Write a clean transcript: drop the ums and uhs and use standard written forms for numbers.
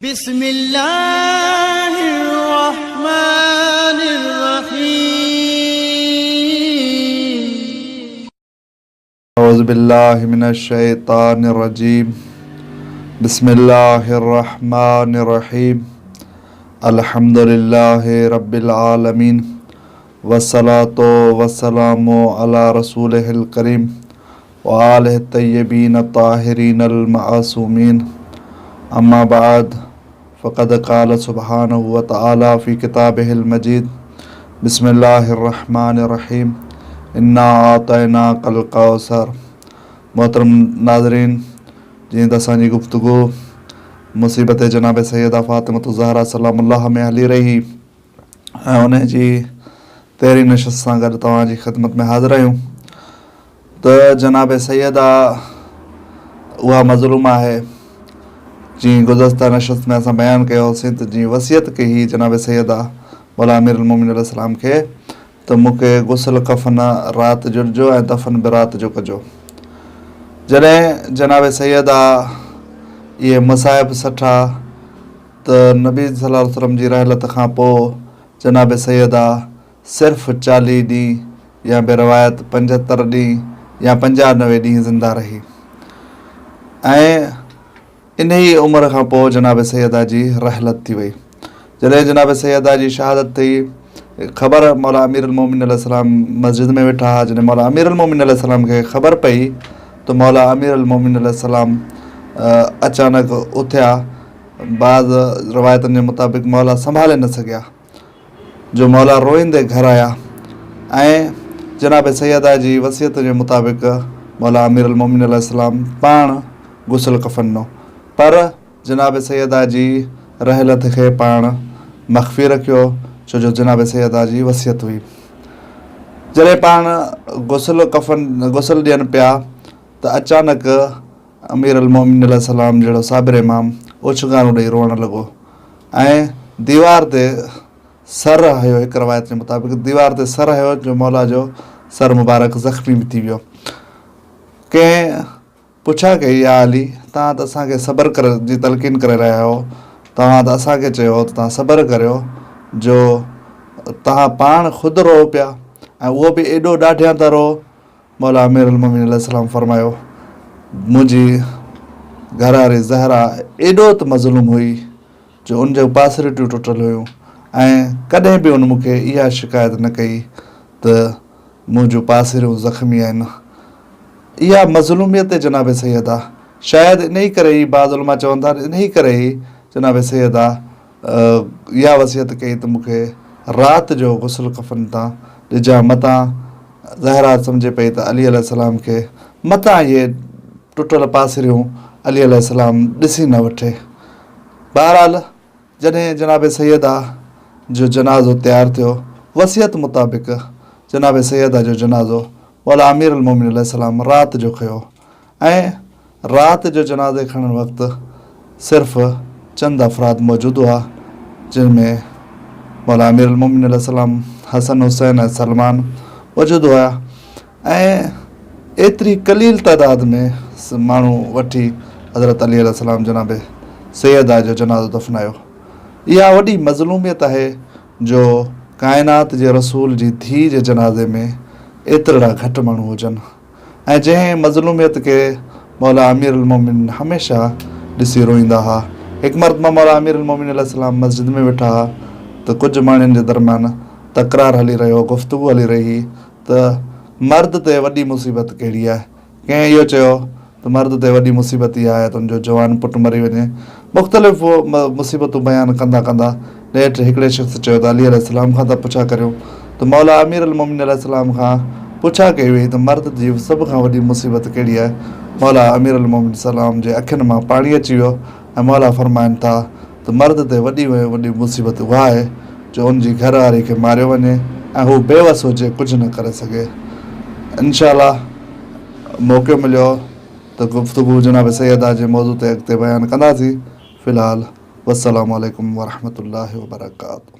بسم الله الرحمن الرحيم. اعوذ بالله من الشيطان الرجيم بسم الله الرحمن الرحيم الحمد لله رب العالمين والصلاة والسلام على رسوله الڪريم وآله الطيبين الطاهرين المعصومين اما بعد فقد قال سبحانه وتعالى في كتابه المجيد بسم الله الرحمن الرحيم انا اعطيناك الڪوثر محترم ناظرين جيئن ته اسان جي گفتگو مصيبت جناب سيده فاطمة الزهرا سلام الله ۾ هلي رهي ۽ ان جي تهرين نشست سان گڏ توهان جي خدمت ۾ حاضر آهيون ته جناب سيده اها مظلوم آهي جيئن گذشته نشست ۾ اسان بيان ڪيو هوسين ته جيئن وصيت ڪئي هئي جناب سيده مولا امير المومنين عليه السلام کي ته مون کي غسل ڪفن رات جو ڏجو ۽ دفن به رات جو ڪجو. جڏهن جناب سيده اهي مصائب سٺا ته نبي صلي الله عليه وسلم جي رحلت کان پوء جناب سيده صرف چاليهه ڏينهن يا بروايت 75 ڏينهن يا 95 ڏينهن زنده رهي ۽ انهيء عمر کان پوء جناب سيده جي رحلت ٿي وئي. جڏهن جناب سيده جي شهادت ٿي، خبر مولا امير المومنين عليه السلام مسجد ۾ ويٺا ها، جڏهن مولا امير المومنين عليه السلام کي خبر پئي ته مولا امير المومنين عليه السلام اچانڪ اٿيا، بعض روايتن جي مطابق مولا سنڀالي نه سگهيا. جو مولا روئيندي گهر آيا ۽ جناب سيده جي وصيت جي مطابق مولا امير المومنين عليه السلام پاڻ غسل ڪفن ڏنو پر جناب سيده جي رحلت کي پاڻ مخفي رکيو ڇو جو جناب سيده جي وصيت هئي. جڏهن پاڻ غسل ڪفن غسل ڏين پيا ته اچانڪ امير المومنين عليه السلام جهڙو صابر امام اوڇنگارون ڏئي روئڻ لڳو ۽ ديوار تي سر هنيو هڪ روايت جي مطابق ديوار تي سر هنيو جو مولا جو سر مبارڪ زخمي به ٿي ويو. ڪنهن پڇا ڪئي يا علي توهان ته اسان کي صبر ڪرڻ جي تلقين ڪري رهيا آهيو توهان ته اسان کي چيو ته توهان صبر ڪريو جو توهان پاڻ خود روئو پيا ۽ اهو به ايڏو ڏاڍيان ٿا روئو مولا امير المومنين عليه السلام فرمايو، منهنجي گهر واري زهرا ايڏو ته مظلوم هئي جو ان جون پاسريٽيون ٽٽل هيون ۽ ڪڏهن به ان مون کي اها شڪايت نه ڪئي ته منهنجون پاسريون زخمي آهن. اها مظلوميت جناب سيده شايد انهي ڪري ئي بعض علماء چون ٿا ته انهي ڪري ئي جناب سيده اها وصيت ڪئي ته مون کي رات جو غسل ڪفن تان ڏجان متان زهرا سمجهي پئي ته علي عليه السلام کي متان اهي ٽٽل پاسريون علي عليه السلام ڏسي نه وٺي. بهرحال جڏهن جناب سيده جو جنازو تيار ٿيو وصيت مطابق جناب سيده جو جنازو مولا امير المومنين عليه السلام رات جو کنيو ۽ رات جو جنازي کڻڻ وقت صرف چند افراد موجود هئا، جن ۾ مولا امير المومنين عليه السلام، حسن، حسين ۽ سلمان موجود هيا ۽ ايتري قليل تعداد ۾ ماڻهو وٺي حضرت علي عليه السلام جناب سيده جو جنازو دفنايو. اها وڏي مظلوميت آهي جو ڪائنات جي رسول جي ڌيء جي جنازي ۾ ايترڙا گهٽ ماڻهو هجن. ۽ جنهن مظلوميت کي مولا امير المومنين هميشه ڏسي روئيندا ها. هڪ مرتبه مولا امير المومنين عليه السلام مسجد ۾ ويٺا ها ته ڪجهه ماڻهن جي درميان تڪرار هلي رهيو هو، گفتگو هلي رهي هئي ته مرد تي وڏي مصيبت ڪهڙي آهي؟ ڪنهن اهو چيو ته مرد تي وڏي مصيبت اها آهي ته ان جو جوان پٽ مري وڃي. مختلف مصيبتون بيان ڪندا ڪندا نيٺ هڪڙي شخص چيو ته علي عليه السلام کان ٿا پڇا ڪريون ته مولا امير المومنين عليه السلام کان پڇا ڪئي وئي ته مرد جي سڀ کان وڏي مصيبت ڪهڙي آهي؟ مولا امير المومنين سلام جي اکين مان پاڻي اچي ويو ۽ مولا فرمائن ٿا ته مرد تي وڏي ۾ وڏي مصيبت اها آهي جو ان جي گهر واري کي ماريو وڃي ۽ هو بيوس هجي ڪجهه نه ڪري سگهي. انشاء الله موقعو مليو ته گفتگو جناب سيده جي موضوع تي اڳتي بيان ڪنداسين. في الحال والسلام عليڪم ورحمة الله وبرڪاته.